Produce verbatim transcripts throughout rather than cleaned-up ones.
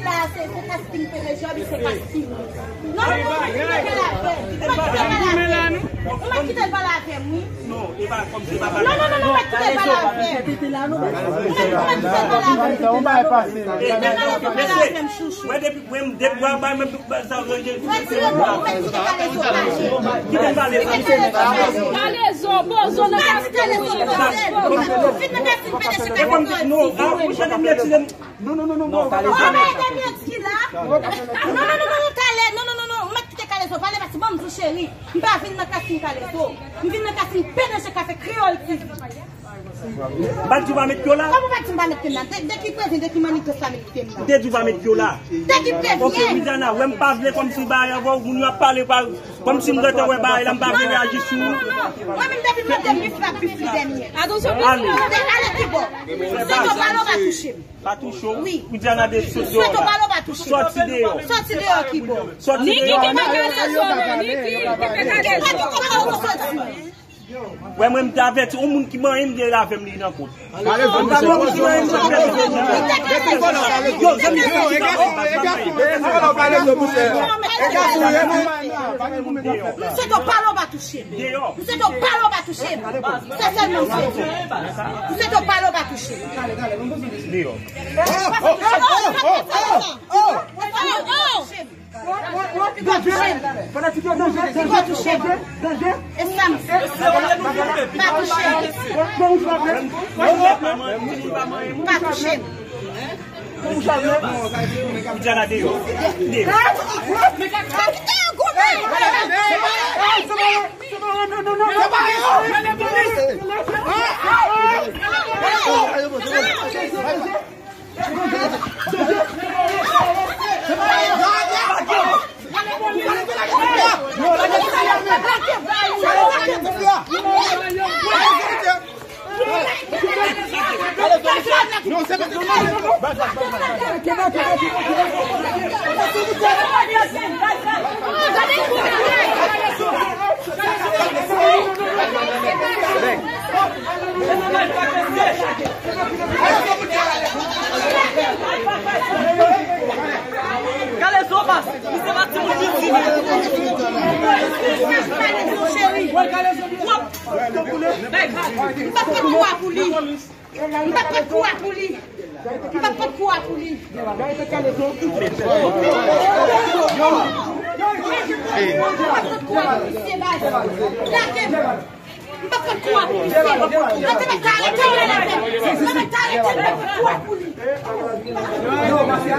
sila a, se, se casting P D G, se casting. Non, non, non, ou mèt kite l pale avè m. Ou mèt kite l pale avè m. Ou mèt kite l pale avè m, wi. Non, e pa kòm se pa pale. Non, non, non, non, ou mèt kite l pale avè m. Ou mèt, ou mèt kite l pale avè m. Ou mèt kite l pale avè m, chouchou. Mwen depi, mwen depi mwen ba menm sa ranje. Retire kò, ou mèt kite Kalezo pale. Kite m pale. Kite Kalezo pale. Kalezo, poze w nan casting. Kalezo poze. Fin nan casting P D G, Kalezo di. Non, non, non, non, non. Non, Kalezo. Anmède mèt ki la. Non, non, non, non, non, talè. Non, non, non, non. Ou mèt kite Kalezo pale, paske ban m di w, cheri. M pa vin nan casting Kalezo. M vin nan casting P D G Kafe Kreyòl T V. M pa t di w pa met yo la. Kòman w pa t di m pa met yo la? De, de ki prevyen, de ki manifès la met yo la? M te di w pa met yo la. De ki prevyen? Ok, Widiana, wè m pa vle kòmsi bagay avè w, moun yo ap pale pa, kòmsi m gentan wè bagay la, m pa vle reyaji sou. Non, non, non, non. Mwen menm depi m mande m bif la, bif li dènye. Atansyon, bif la. Ale. Ale ki bò. Sweto pale w pa touche m. Pa touche w. Wi. Widiana de sot deyò la. Sweto pale w pa touche m. Sòti deyò. Sòti deyò ki bò. Sòti deyò. Niki kite Kalezo, non, Niki kite Kalezo. Wè mwen m te avèti, yon moun ki manyen m gen avè m li nan kont. Yo, zanmi, Msye to pale w pa touche m. Deyò. Msye to pale w pa touche m. Se sèlman msye to. Msye to pale w pa touche m. Deyò. Li pa touche m. Li pa touche m. Li pa touche m. E sa m fè. Pa touche m. Pa touche m. Widiana deyò. Deyò. Kalezo pa, misye pa timoun piti. Cheri. M pa pran kou a pou li. M pa pran kou a pou li. M pa pran kou a pou li. M pa pran kou a pou li. Se baz. Lage m. M pa pran kou a pou li, se bon. Mwen te mèt arete w la avè m. Mwen mèt arete l, m pa pran kou a pou li. Non, Masia,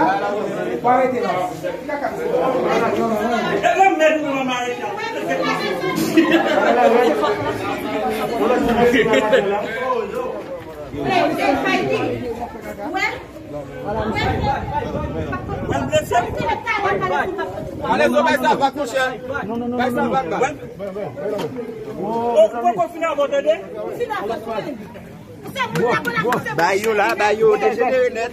fò arete la. E mwen mèt pou mwen arete. Wè. Wè. Wè blese. Ale, zo, bay sa vag, monchè. Bay sa vag, ba. Ou poko fin avè w, tande? Ba yo la, ba yo dejenere nèt.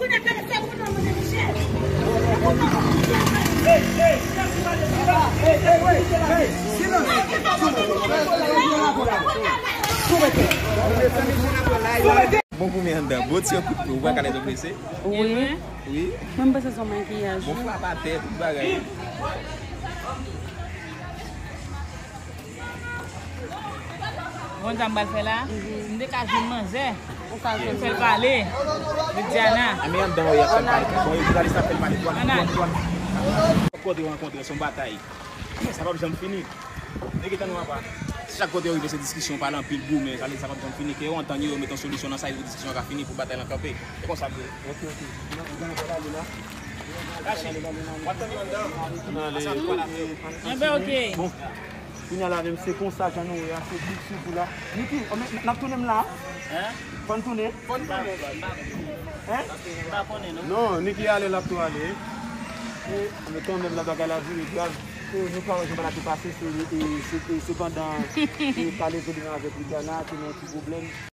Bon pou men anndan, bon ti kout pye, ou pa ka lè zo blese. Wi. Wi. Mwen, m panse se yon makiyaj. Bon, frap atè, tout bagay. Bon, sa m pral fè la, m te ka jwenn manzè. Ou ka jwenn fè l pale. Vidiana. A, men anndan, wi, ap fè l pale. Bon, e jounalis la fè l pale. Dwàn, dwàn, dwàn. Kote w rankontre, se yon batay. Sa p ap janm fini. Nèg, tann nou apa. Chak kote yo rive, se diskisyon, pale anpil, goumen. Sa vle di sa p ap janm fini. Ke yo antann yo, yo mete yon solisyon nan sa, yo diskisyon an ka fini pou batay lan kanpe. E konsa l ye. Ok, ok. Kache. W ap tann yo anndan. Ale. Enben, ok. Bon. Kounye a la menm, se konsa, jan nou ye a, se big sou kou la. Niki, n ap tounen m la? Hein? Fò n tounen? Fò n tounen. Hein? M pa konnen, non. Non, Niki ale, l ap tou ale. E, men kanmenm, la bagay la vire grav. E, nou ka wè jan bagay la te pase, se, e, se, e, se pandan, e, Kalezo li menm avèk Vidiana, te nan yon ti pwoblèm.